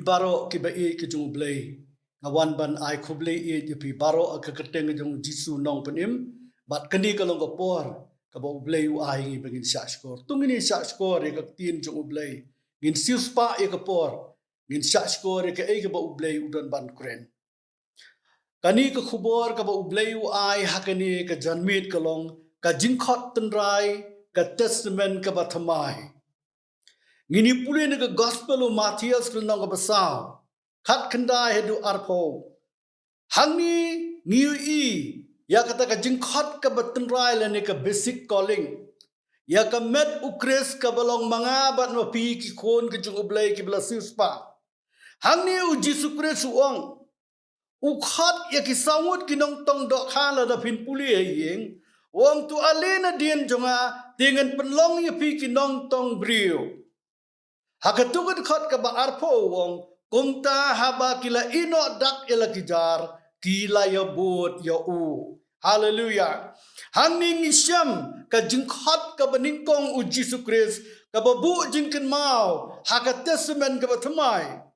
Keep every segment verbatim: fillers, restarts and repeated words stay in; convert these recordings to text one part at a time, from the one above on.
Baroh kiba ïeit ki jong U Blei, nga wan ban ai khublei ïeit ïa phi baroh ha ka kyrteng jong U Jisu Nongpynim. Bad kane ka long ka por kaba U Blei u ai ngi ba ngin shahshkor. To ngin ïa shahshkor ïa ka ktien jong U Blei. Ngin siewspah ïa ka por. Ngin shahshkor ïa kaei kaba U Blei u don ban kren. Kane ka khubor kaba U Blei u ai ha kane ka janmiet ka long ka jingkhot tynrai, ka Testament kaba thymmai. Ngin ïa pule na ka Gospel u Mathaios ka lynnong kaba saw, khatkhyndai haduh arphew. Hangne ngi ïohi ïa kata ka jingkhot kaba tynrai lane ka basic calling, ïa ka met U Khrist kaba long ma nga bad ma phi ki khun ki jong U Blei kiba la siewspah. Hangne U Jisu Khrist u ong, u khot ïa ki saw ngut ki nongtong dohkha lada phin pule ha ïing, u ong, to ale nadien jong nga te ngan pynlong ïa phi ki nongtong briew. Ha kato ka dkhot kaba arphew u ong, kumta haba ki la ïehnoh dak ïa la ki jar, ki la ïabud ïa u. Haleluia. Hangne ngi shem ka jingkhot kaba nyngkong U Jisu Khrist kaba buh jingkynmaw ha ka Testament kaba thymmai.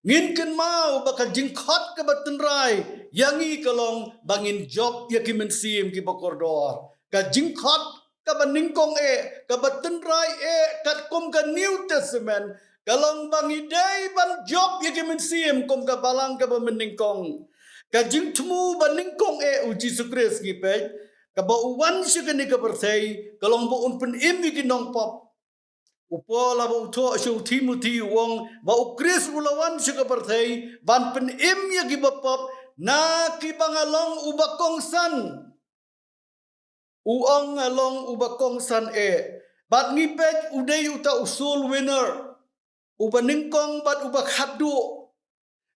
Ngin kynmaw ba ka jingkhot kaba tynrai ïa ngi ka long ba ngin jop ïa ki mynsiem kiba kordor. Ka jingkhot kaba nyngkong eh, kaba tynrai eh katkum ka New Testament, ka long ba ngi dei ban jop ïa ki mynsiem kum ka balang kaba mynnyngkong. Ka jingthmu ba nyngkong eh U Jisu Khrist ngi peit, kaba u wan sha kane ka pyrthei, ka long ba un pynim ïa ki nongpop. U Paul haba u thoh sha u Timothi u ong ba U Khrist u la wan sha ka pyrthei ban pynim ïa kiba pop, na kiba nga long uba kongsan. U ong nga long uba kongsan eh. Bad ngi peit u dei uta u soul winner, uba nyngkong bad uba khatduh.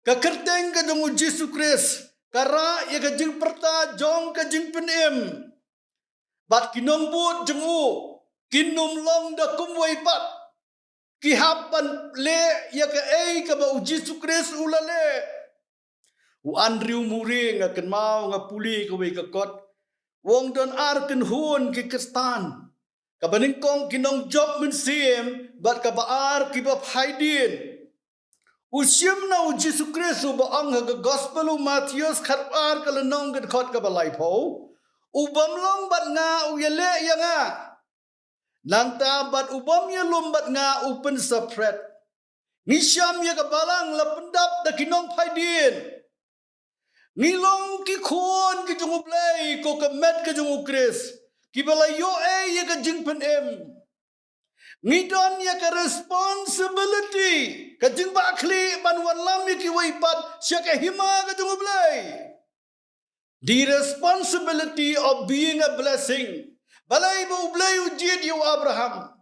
Ka kyrteng ka jong U Jisu Khrist ka rah ïa ka jingpyrta jong ka jingpynim. Bad ki nongbud jong u kin ym long da kumwei pat. Ki hap ban leh ïa kaei kaba U Jisu Khrist u la leh. U Andrew Murray, nga kynmaw nga pule kawei ka kot, u ong don ar kynhun ki Khristan. Kaba nyngkong ki nongjop mynsiem bad kaba ar kiba phaidien. U shim na U Jisu Khrist uba ong ha ka Gospel u Mathaios khatar ka lynnong ka dkhot kaba laiphew, u bym long bad nga u ïaleh ïa nga. Nangta bad u bym ïalum bad nga u pynsaphriang. Ngi shem ïa ka balang la pyndap da ki nongphaidien. Ngi long ki khun ki jong U Blei, ko ka met ka jong U Khrist, kiba la ïoh ei ïa ka jingpynim. Ngi don ïa ka responsibility, ka jingbakla ban wanlam ïa kiwei pat sha ka hima ka jong U Blei. The responsibility of being a blessing. Balei ba U Blei u jied ïa u Abraham?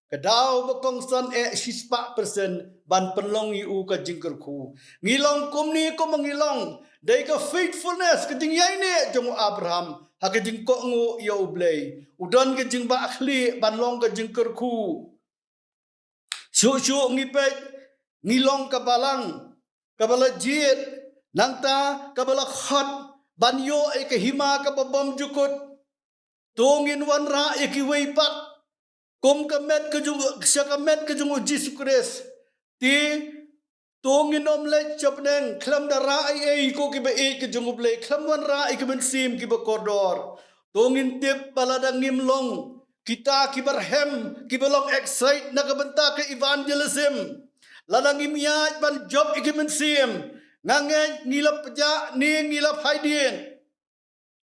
Ka daw ba kongsan eh shispah persen ban pynlong ïa u ka jingkyrkhu. Ngi long kumne kumba ngi long, dei ka faithfulness, ka jingïaineh jong u Abraham ha ka jingkohnguh ïa U Blei. U don ka jingbakla ban long ka jingkyrkhu. Shuh shuh ngi peit, ngi long ka balang kaba la jied, nangta kaba la khot ban ïoh ïa ka hima kaba bymjukut. To ngin wanrah ïa kiwei pat kum ka met ka jong, sha ka met ka jong U Jisu Khrist. Te to ngin ym leit sha bneng khlem da rah ei ei, ko kiba ïeit ka jong U Blei, khlem wanrah ïa ki mynsiem kiba kordor. To ngin tip ba lada ngim long kita kiba rhem, kiba long excite na ka bynta ka evangelism, lada ngim ïaid ban jop ïa ki mynsiem, nga ngeit ngi la pjah ne ngi la phaidien.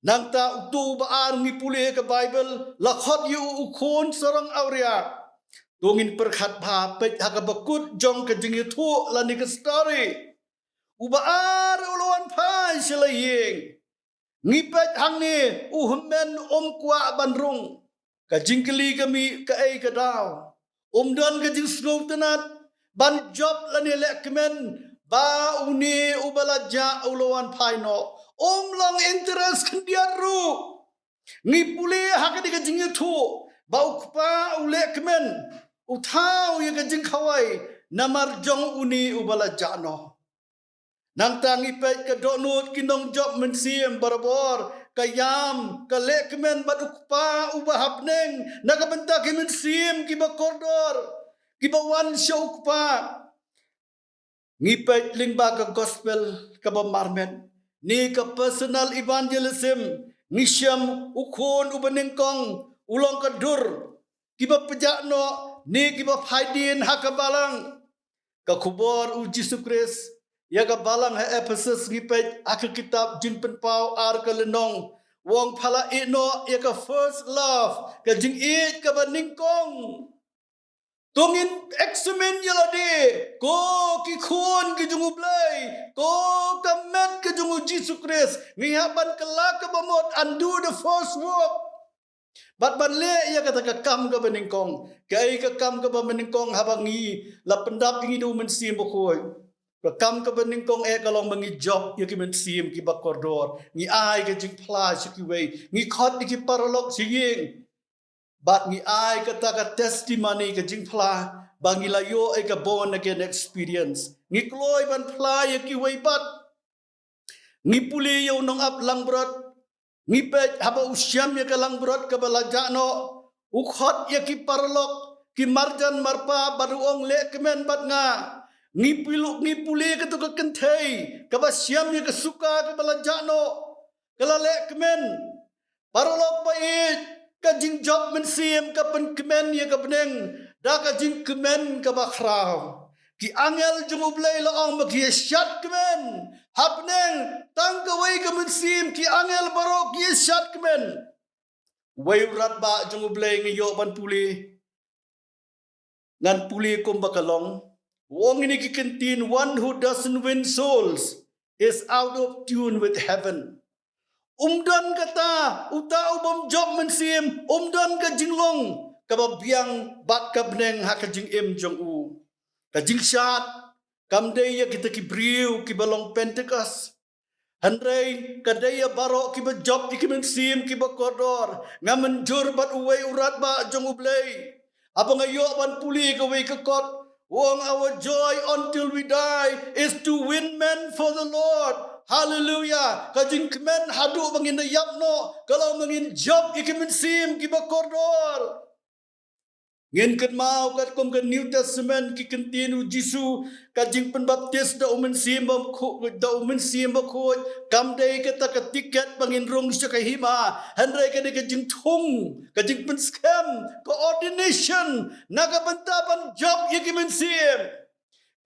Nangta uto uba ar ngi pule ha ka Baibl, la khot ïa u u khun sarong awria. To ngin pyrkhat bha, peit ha kaba kut jong ka jingïathuh lane ka story. Uba ar u la wan phai sha la ïing. Ngi peit hangne, u hynmen um kwah ban rung. Ka jingkylli ka mih, kaei ka daw? Um don ka jingsngewtynnat ban jop lane lehkmen ba une uba la jah u la wan phai noh. Um long interest khyndiat ruh. Ngi pule ha kane ka jingïathuh ba u kpa u lehkmen, u thaw ïa ka jingkhawai namar jong une uba la jah noh. Nangta ngi peit ka dohnud ki nongjop mynsiem barabor, ka ïam, ka lehkmen bad u kpa uba ha bneng na ka bynta ki mynsiem kiba kordor kiba wan sha u kpa. Ngi peit lyngba ka gospel kaba marmet, ne ka personal evangelism, ngi shem u khun uba nyngkong u long ka dur kiba pjah noh ne kiba phai dien ha ka balang. Ka khubor u Jisu Khrist ïa ka balang ha Ephesus ngi peit ha ka kitab Jingpynpaw ar ka lynnong, u ong pha la ïeh noh ïa ka first love, ka jingïeit kaba nyngkong. To ngin examine ïa lade, ko ki khun ki jong U Blei, ko ka met ka jong u Jisu Khrist, ngi hap ban kylla kaba mut and do the first work. Bad ban leh ïa kata ka kam kaba nyngkong. Kaei ka kam kaba nyngkong haba ngi la pyndap ïa ngi da u Mynsiem Bakhuid? Ka kam kaba nyngkong eh ka long ba ngi jop ïa ki mynsiem kiba kordor. Ngi ai ka jingphla sha kiwei. Ngi khot ïa ki paralok sha ïing. Bad ngi ai kata ka testimony, ka jingphla, ba ngi la ïoh ïa ka born again experience. Ngi kloi ban phla ïa kiwei pat. Ngi pule ïa u nongap langbrot. Ngi peit haba u shem ïa ka langbrot kaba la jah noh, u khot ïa ki paralok, ki marjan marpa, bad u ong, leh kmen bad nga. Ngi pule, ngi pule kato ka kynthei kaba shem ïa ka suka kaba la jah noh, ka la leh kmen. Paralok ba ïeit, ka jingjop mynsiem ka pynkmen ïa ka bneng da ka jingkmen kaba khraw. Ki angel jong U Blei la ong ba ki ïa shad kmen ha bneng. Tang kawei ka mynsiem, ki angel baroh ki ïa shad kmen. Wei u radbah jong U Blei ngi ïoh ban pule. Ngan pule kumba ka long. U ong ïa kine ki kyntien, one who doesn't win souls is out of tune with heaven. Um don kata, uta u bym jop mynsiem, um don ka jinglong kaba biang bad ka bneng ha ka jingim jong u. Ka jingshad kam dei ïa kita ki briew kiba long Pentecost. Hynrei ka dei ïa baroh kiba jop ïa ki mynsiem kiba kordor. Nga mynjur bad uwei u radbah jong U Blei. Haba nga ïoh ban pule kawei ka kot, u ong, our joy until we die is to win men for the Lord. Hallelujah. Ka jingkmen haduh ba ngin da ïap noh ka long ba ngin jop ïa ki mynsiem kiba kordor. Ngin kynmaw katkum ka New Testament, ki kyntien u Jisu, ka jingpynbaptis da u Mynsiem Bakhuid, da u Mynsiem Bakhuid kam dei kata ka tiket ba ngin rung sha ka hima. Hynrei ka dei ka jingthung, ka jingpynskhem, ka ordination na ka bynta ban jop ïa ki mynsiem.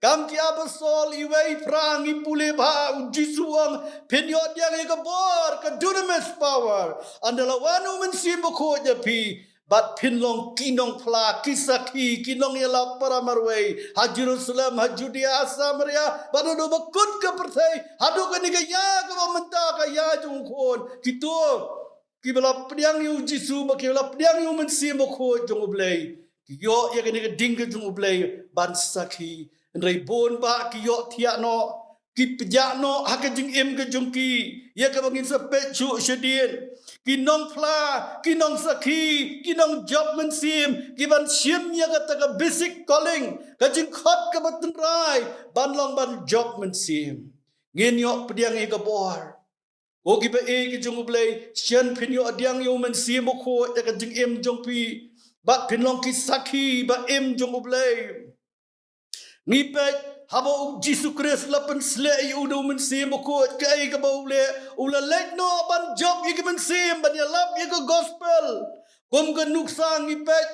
Kam ki apostol, iwei phra ngi pule ba u Jisu u ong, phin ïoh pdiang ïa ka bor, ka dunamis power, ynda la wan u Mynsiem Bakhuid ïa phi. Bad phin long ki nongphla, ki sakhi, ki nongïalap para marwei ha Jerusalem, ha Judea, ha Samaria, bad haduh ba kut ka pyrthei, haduh kane ka ïa kaba mynta, ka ïa jong u Khun. Kito kiba la pdiang ïa u Jisu, ba kiba la pdiang ïa u Mynsiem Bakhuid jong U Blei, ki ïoh ïa kane ka ding ka jong U Blei ban sakhi. Hynrei bun bah ki ïohthiah noh, ki pjah noh ha ka jingim ka jong ki, ïa kaba ngin sa peit shuh shadien. Ki nongphla, ki nongsakhi, ki nongjop mynsiem, ki ban shim ïa kata ka basic calling, ka jingkhot kaba tynrai ban long ban jop mynsiem. Ngin ïoh pdiang ïa ka bor. Ko kiba ïeit ki jong U Blei, shen phin ïoh pdiang ïa u Mynsiem Bakhuid ïa ka jingim jong phi, bad phin long ki sakhi ba im jong U Blei. Ngi peit haba u Jisu Khrist la pynsleh ïa u da u Mynsiem Bakhuid, kaei kaba u leh, u la leit noh ban jop ïa ki mynsiem, ban ïalap ïa ka gospel. Kum ka nuksa ngi peit,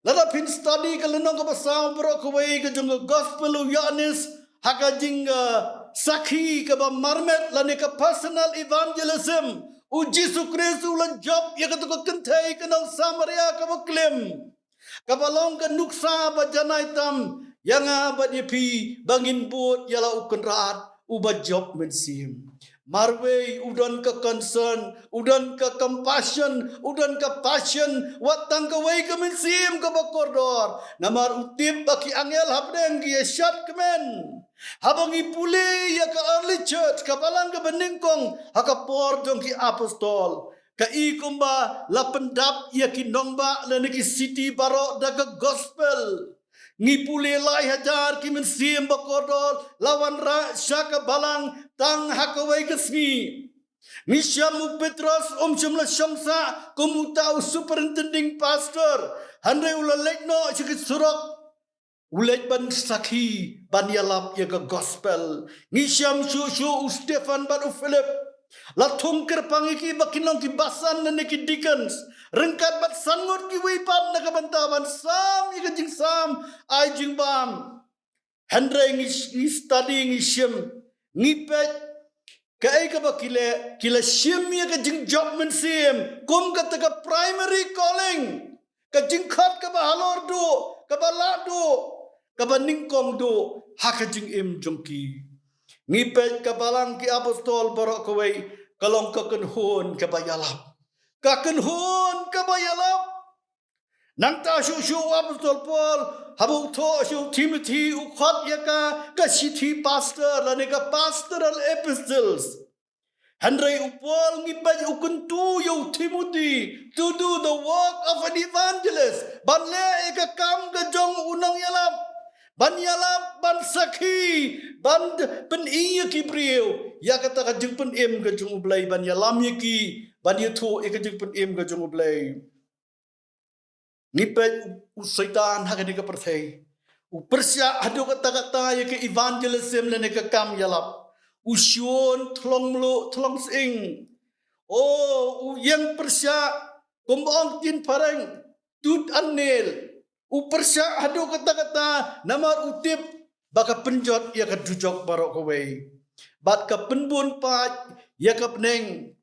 lada phin study ka lynnong kaba saw baroh kawei ka jong ka gospel u Ïoannis, ha ka jing, uh, sakhi kaba marmet lane ka personal evangelism, u Jisu Khrist u la jop ïa kato ka kynthei ka nong Samaria kaba klim, kaba long ka nuksa ba janai tam ïa nga bad ïa phi, ba ngin bud ïa la u Kynrad uba jop mynsiem. Marwei u don ka concern, u don ka compassion, u don ka passion wat tang kawei ka mynsiem kaba kordor. Namar u tip ba ki angel hapdeng ki ïa shad kmen haba ngi pule ïa ka early church, ka balang kaba nyngkong ha ka por jong ki apostol. Ka i kumba la pyndap ïa ki nongbah lane ki city baroh da ka gospel. Ngi pule lai hajar ki mynsiem bakordor la wanrah sha ka balang tang ha kawei ka sngi. Ngi shem u Petros um shym la shong sah kum uta u superintending pastor, hynrei u la leit noh sha ki surok. U leit ban sakhi, ban ïalap ïa ka gospel. Ngi shem shuh shuh u Stephan bad u Philip. La thung kyrpang ïa ki ba kin long ki basan ne ki deacons. Ryngkat bad san ngut kiwei pat na ka bynta ban sam ïa ka jingsam ai jingbam. Hynrei ngi, ngi study, ngi shim, ngi peit kaei kaba ki leh, ki la shim ïa ka jingjop mynsiem kum kata ka primary calling, ka jingkhot kaba halor duh, kaba lah duh, kaba nyngkong duh ha ka jingim jong ki. Ngi peit ka Balang ki Apostol baroh kawei ka long ka kynhun kaba ïalap. Ka kynhun kaba ïalap. Nangta shuh shuh u Apostol Paul, haba u thoh sha u Timothy, u khot ïa ka, ka shithi pastor, lane ka pastoral epistles. Hynrei u Paul ngi peit u kyntu ïa u Timothy to do the work of an evangelist. Ban leh ïa ka kam ka jong u nongïalap. Ban ïalap, ban sakhi, ban pyn-i ïa ki briew ïa kata ka jingpynim ka jong U Blei, ban ïalam ïa ki, ban ïathuh ïa ka jingpynim ka jong U Blei. Ngi peit u Soitan ha kane ka pyrthei u pyrshah haduh katta katta ïa ka evangelism lane ka kam ïalap. U shun thlong mluh thlong sying. O, u ïeng pyrshah, kum ong ktien phareng, tooth and nail. U pyrshah haduh katta katta namar u tip ba ka pynjot ïa ka dujok baroh kawei. Bad ka pynbun paid ïa ka bneng.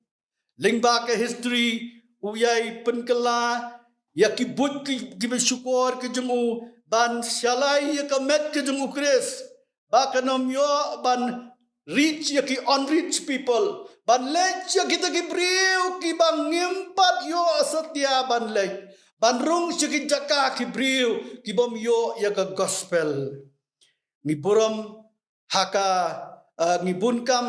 Lyngba ka history, u ïai pynkylla ïa ki buit ki, kiba shukor ki jong u, ban shalai ïa ka met ka jong U Khrist, ba kan ym ïoh ban reach ïa ki unreached people, ban leit ïa kita ki briew kiba ngim pat ïoh satia ban leit, ban rung sha ki jaka ki briew kibym ïoh ïa ka gospel. Ngi burom ha ka, eh, ngi bun kam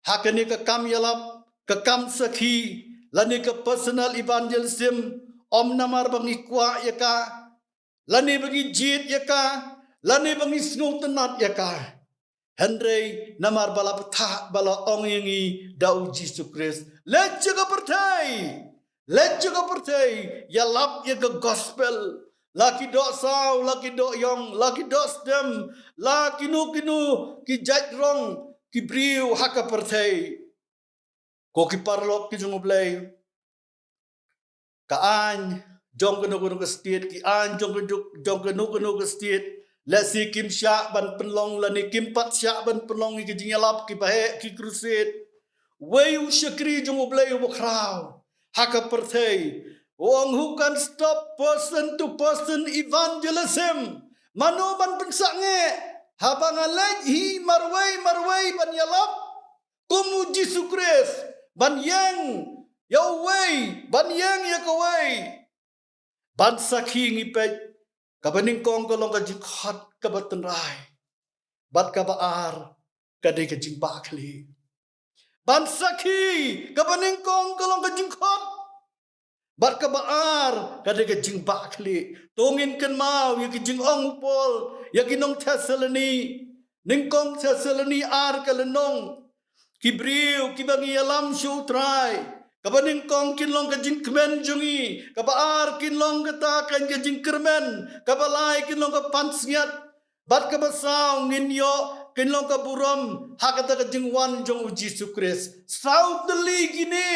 ha kane ka kam ïalap, ka kam sakhi, lane ka personal evangelism, ym namar ba ngi kwah ïa ka, lane ba ngi jied ïa ka, lane ba ngi sngewtynnat ïa ka. Hynrei namar ba la bthah, ba la ong ïa ngi da U Jisu Khrist, leit sha ka pyrthei. Leit sha ka pyrthei, ïalap ïa ka gospel. La ki doh saw, la ki doh ïong, la ki doh stem, la kino kino ki jait rong, ki briew ha ka pyrthei. Ko ki paralok ki jong U Blei, ka aiñ jong kano kano ka state, ki aiñ jong ka juk, jong kano kano ka state, lehse kim shah ban pynlong lane kim pat shah ban pynlong ïa ki jingïalap, kiba heh ki crusade. Wei u shakri jong U Blei uba khraw ha ka pyrthei u ong, "Who can stop person to person evangelism?" Mano ban pynsangeh haba nga leit hi marwei marwei ban ïalap kum U Jisu Khrist, ban ïeng ïa uwei, ban ïeng ïa kawei? Ban sakhi, ngi peit, kaba nyngkong ka long ka jingkhot kaba tynrai, bad kaba ar ka dei ka jingbah khlieh. Ban sakhi, kaba nyngkong ka long ka jingkhot, bad kaba ar ka dei ka jingbah khlieh. To ngin kynmaw ïa ka jingong u Paul ïa ki nong Thessaloni, nyngkong Thessaloni ar ka lynnong. Ki briew kiba ngi ïalam sha U Trai, kaba nyngkong kin long ka jingkmen jong ngi, kaba ar kin long kata ka jingkyrmen, kaba lai kin long ka pansngiat, bad kaba saw ngin ïoh kin long ka burom ha kata ka jingwan jong U Jisu Khrist. Saw tylli kine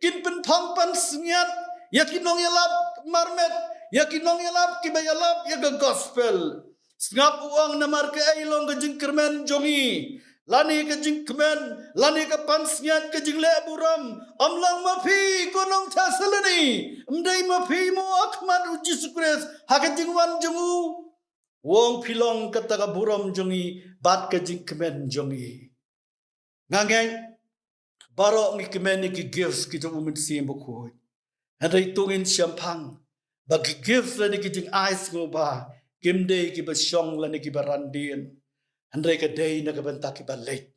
kin pynphang pansngiat ïa ki nongïalap marmet, ïa ki nongïalap kiba ïalap ïa ka gospel. Sngap u ong, namar kaei long ka jingkyrmen jong ngi, lane ka jingkmen, lane ka pansngiat, ka jingleh burom? Ym long ma phi ko nong Thessaloni, ym dei ma phi mo ha khmat U Jisu Khrist ha ka jingwan jong u? U ong, phi long kata ka burom jong ngi bad ka jingkmen jong ngi. Nga ngeit baroh ngi kmen ïa ki gifts ki jong U Mynsiem Bakhuid. Hynrei to ngin shemphang ba ki gifts lane ki jingai sngewbha kim dei kiba shong lane kiba randien, hynrei ka dei na ka bynta kiba leit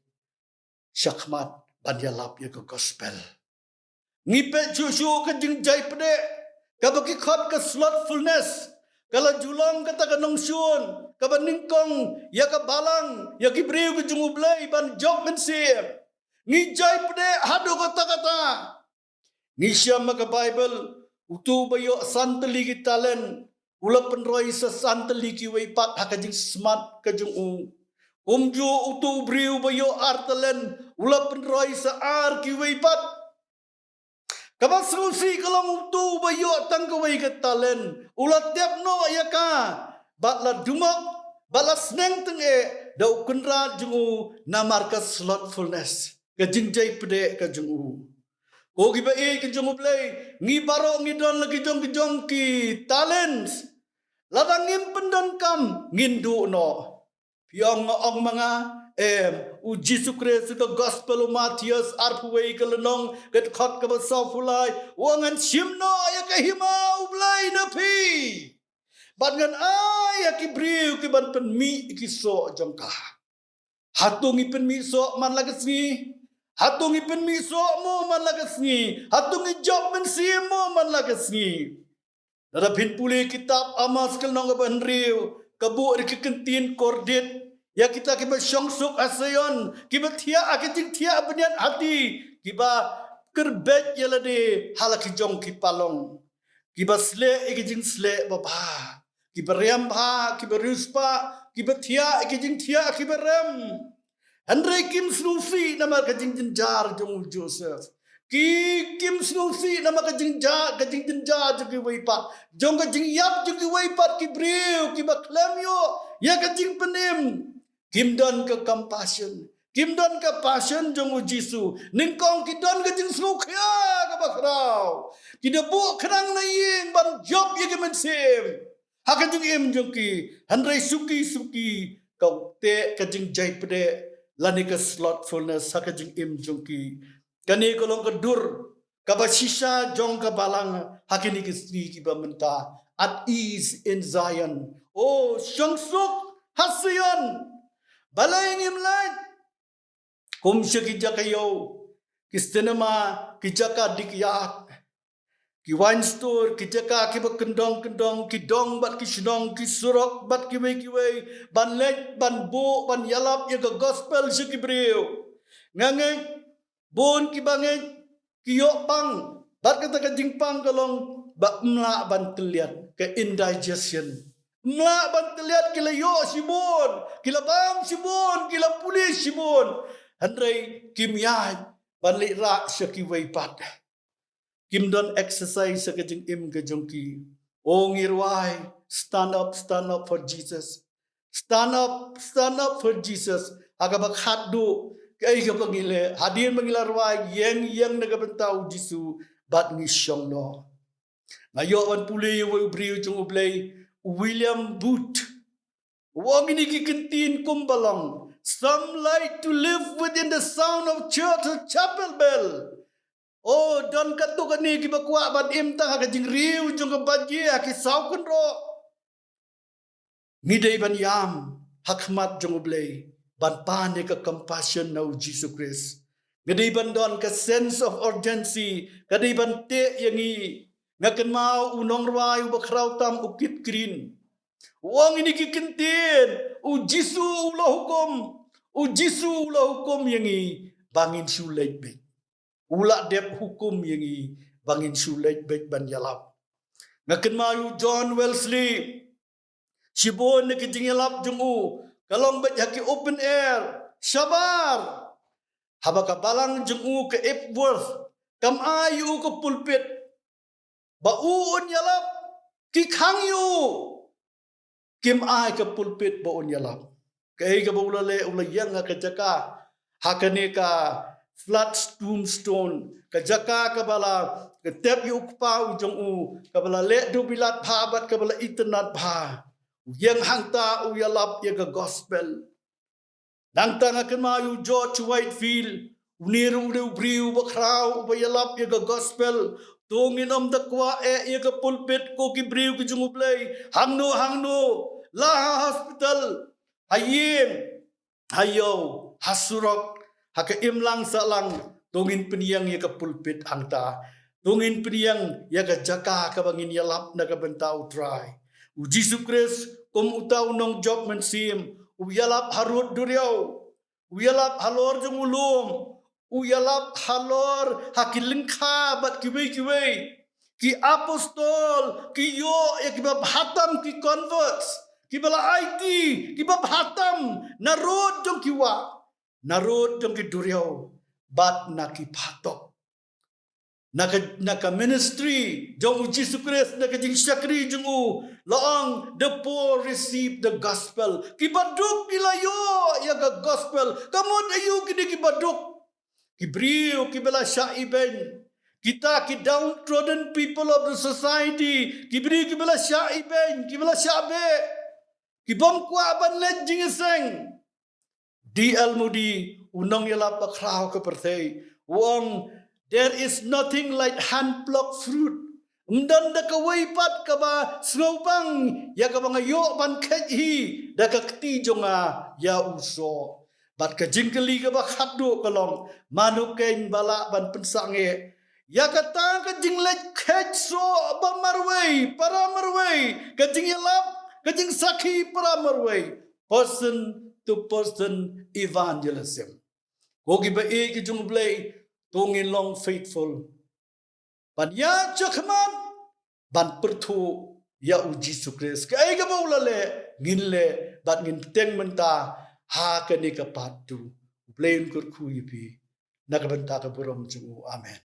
sha khmat ban ïalap ïa ka gospel. Ngi peit shuh shuh ka jingjai pdeng, kaba ki khot ka slothfulness, ka la ju long kata ka nongshun kaba nyngkong ïa ka balang, ïa ki briew ki jong U Blei ban jop mynsiem. Ngi jai pdeng haduh katta katta. Ngi shem ha ka Baibl, uto uba ïoh san tylli ki talent, u la pynroi sa san tylli kiwei pat ha ka jingsmat ka jong u. Kumjuh uto u briew ba ïoh ar talen, u la pynroi sa ar kiwei pat. Kaba sngewsih ka long uto ba ïoh tang kawei ka talen, u la tep noh ïa ka, bad la dumok, bad la sneng tyngeh da u kynrad jong u namar ka slothfulness, ka jingjai pdeh ka jong u. Ko kiba ïeit ka jong U Blei, ngi baroh ngi don la ki jong ki jong ki talents. Lada ngim pyndonkam, ngin duh noh. Phi ong nga ong ma nga, em, u Jisu Khrist ka gospel u Mathaios arphew wei ka lynnong, ka dkhot kaba sawphew lai, u ong ngan shim noh ïa ka hima U Blei na phi. Bad ngan ai ïa ki briew ki ban pynmih ki soh jong ka. Hato ngi pynmih soh man la ka sngi? Hato ngi pynmih soh mo man la ka sngi? Hato ngi jop mynsiem mo man la ka sngi? Lada phin pule kitab Amos ka lynnong kaba hynriew, ka buh da ki kyntien kordit ïa kita kiba shongsuk ha Sion, kiba thiah ha ka jingthiah bniat hati, kiba kyrbeit ïa lade ha la ki jong ki palong, kiba sleh ïa ki jingsleh babha, kiba rem bha, kiba riewspah, kiba thiah ïa ki jingthiah kiba rem. Hynrei kim sngewsih namar ka jingjynjar jong u Joseph. Ki kim sngewsih namar ka jingjynjar, ka jingjynjar jong kiwei pat, jong ka jingïap jong kiwei pat ki briew kiba khlem ïoh ïa ka jingpynim. Kim don ka compassion, kim don ka passion jong u Jisu. Nyngkong ki don ka jingsngewkhia kaba khraw. Ki da buh khnang na ïing ban jop ïa ki mynsiem ha ka jingim jong ki. Hynrei suki suki ka u teh ka jingjai pdeh lane ka slothfulness ha ka jingim jong ki. Kane ka long ka dur kaba shisha jong ka balang ha kine ki sngi kiba mynta. At ease in Zion. O shongsuk ha Sion. Balei ngim leit? Kum sha ki jaka ïew, ki cinema, ki jaka dih ïat, ki wine store, ki jaka kiba kyndong kyndong, ki dong bad ki shnong, ki surok bad kiwei kiwei, ban leit ban buh ban ïalap ïa ka gospel sha ki briew. Nga ngeit bun kiba ngeit ki ïoh pang, bad kata ka jingpang ka long ba ym lah ban tylliat, ka indigestion. Ym lah ban tylliat, ki la ïoh shibun, ki la bam shibun, ki la pule shibun, hynrei kim ïaid ban leit rah sha kiwei pat. Kim don exercise ha ka jingim ka jong ki. O ngi rwai, stand up, stand up for Jesus. Stand up, stand up for Jesus. Ha kaba khatduh, kaei kaba ngi leh, hadien ba ngi la rwai, ïeng ïeng na ka bynta u Jisu, bad ngi shong noh. Nga ïoh ban pule ïa uwei u briew jong U Blei, u William Booth. U ong kine ki kyntien kumba long: Some like to live within the sound of church or chapel bell. O, don katto katne kiba kwah ban im tang ha ka jingriew jong ka baje, ha ki saw kynroh. Ngi dei ban ïam ha khmat jong U Blei, ban pan ïa ka compassion na u Jisu Khrist. Ngi dei ban don ka sense of urgency, ka dei ban teh ïa ngi. Nga kynmaw u nongrwai uba khraw tam, u Keith Green, u ong kine ki kyntien: U Jisu u la hukum, u Jisu u la hukum ïa ngi ba ngin shu leit beit. U la dep hukum ïa ngi ba ngin shu leit beit ban ïalap. Nga kynmaw u John Wesley, shibun na ki jingïalap jong u ka long beit ha ki open air, shabar. Haba ka balang jong u ka Epworth kam ai ïa u ka pulpit ba u un ïalap, ki khang ïa u, kim ai ka pulpit ba un ïalap. Kaei kaba u la leh? U la ïeng ha ka jaka, ha kane ka flat tombstone, ka jaka kaba la, ka tep ïa u kpa u jong u, kaba la leh duh bilat bha bad kaba la itynnad bha. U ïeng hangta, u ïalap ïa ka gospel. Nangta nga kynmaw ïa u George Whitefield, une ruh u dei u briew uba khraw uba ïalap ïa ka gospel. To ngin ym da kwah eh ïa ka pulpit, ko ki briew ki jong U Blei. Hangno hangno, la ha hospital, ha ïing, ha ïew, ha surok, ha ka imlang sahlang, to ngin pynïeng ïa ka pulpit hangta. To ngin pynïeng ïa ka jaka kaba ngin ïalap na ka bynta U Trai. U Jisu Khrist kum uta u nongjop mynsiem, u ïalap harud duriaw, u ïalap halor jong u lum, u ïalap halor ha ki lyngkha bad kiwei kiwei. ki apostol ki ïoh ïa kiba bha tam, ki converts, kiba la aiti, kiba bha tam, narud jong ki wah, narud jong ki duriaw, bad na ki phatok. Na ka, na ka ministry jong u Jisu Khrist, na ka jingshakri jong u, la ong, the poor receive the gospel. Kiba duk ki la ïoh ïa ka gospel. Ka mut aïu kine kiba duk? Ki briew kiba la shah ibeiñ. Kita ki downtrodden people of the society. Ki briew kiba la shah ibeiñ, kiba la shah beh, ki bym kwah ban leit jingïaseng. D L Moody, u nongïalap bakhraw ka pyrthei, u ong, "There is nothing like hand plucked fruit." Ym don da kawei pat kaba sngewbang ïa kaba nga ïoh ban kheit hi da ka kti jong nga ïa u soh. Bad ka jingkylli kaba khatduh ka long, mano keiñ ba lah ban pynsangeh ïa kata ka jingleit kheit soh ba marwei para marwei, ka jingïalap, ka jingsakhi para marwei, person to person evangelism. Ko kiba ïeit ki jong U Blei, to ngin long faithful ban ïaid shakhmat ban pyrthuh ïa u Jisu Khrist. Kaei kaba u la leh, ngin leh bad ngin bteng mynta ha kane ka part two. U Blei un kyrkhu ïa phi na ka bynta ka burom jong u. Amen.